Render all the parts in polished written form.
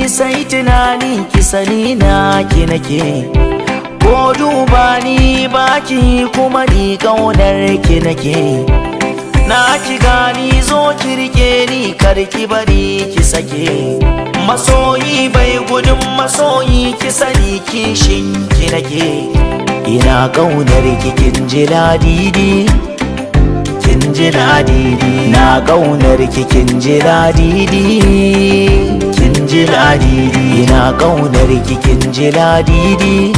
Sai tunani ki sani na ki nake. Ko duba ni baki kuma ni kaunar ki nake. Na ki gani zo ki rike ni, kar ki bari ki sake. Masoyi bai gudun masoyi, ki sani kishin ki nake. Ina kaunar ki, kin ji ladidi, kin ji ladidi. Na kaunar ki, kin ji ladidi, kin ji ladidi. Ina kaunar ki, kin ji ladidi,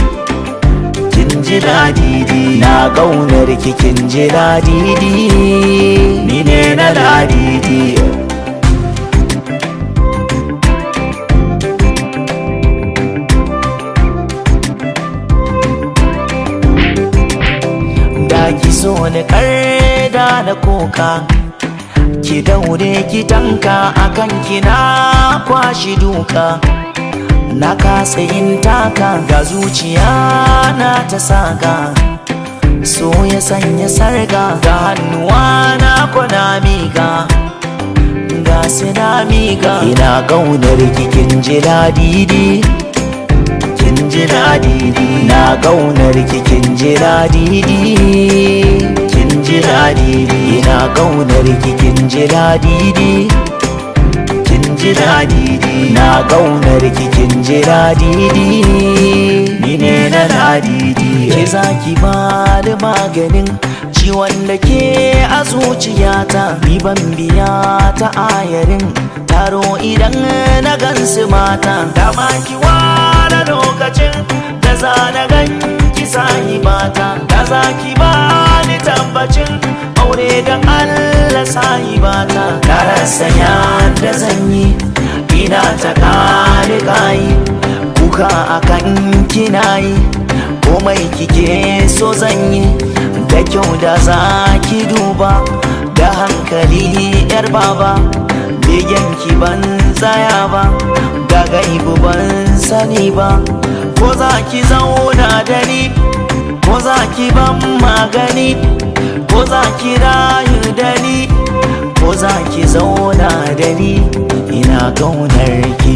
kin ji ladidi. Na kaunar ki, kin ji ladidi, ni ne na ladidi. Da ki so ni karda na koka, ki daure ki tanka akan ki na kwashi duka. Na kasa yin taka ga zuciya na ta saka, so ya sanya sarga ga hannuwa na kwana miga, ga sina miga. Ina kaunar ki, kin ji ladidi, kin ji ladidi. Na kaunar ki, kin ji ladidi, kin ji ladidi. Ina kaunar ki, kin ji ladidi, kin ji ladidi. Na kaunar ki, kin ji ladidi, ni ne na ladidi. Ke zaki ba da maganin ciwon da ke a zuciyata, ni ban biya ta ayarin taro idan na gansu mata. Dama ki ware lokacin da za na ganki sahibata, da za ki ba ni tabbacin aure don Allah sahibata. Na rasa yadda zan yi, ina ta kare kayi kuka akan kina yi, komai kike so zan yi. Da kyau da za ki duba da hankali yar baba, begen ki ban tsaya ba, ga gaibu ban sani ba. Ko za ki zauna da ni, ko za ki ban magani, ko za ki rayu da ni, ko za ki zauna da ni. Ina kaunar ki.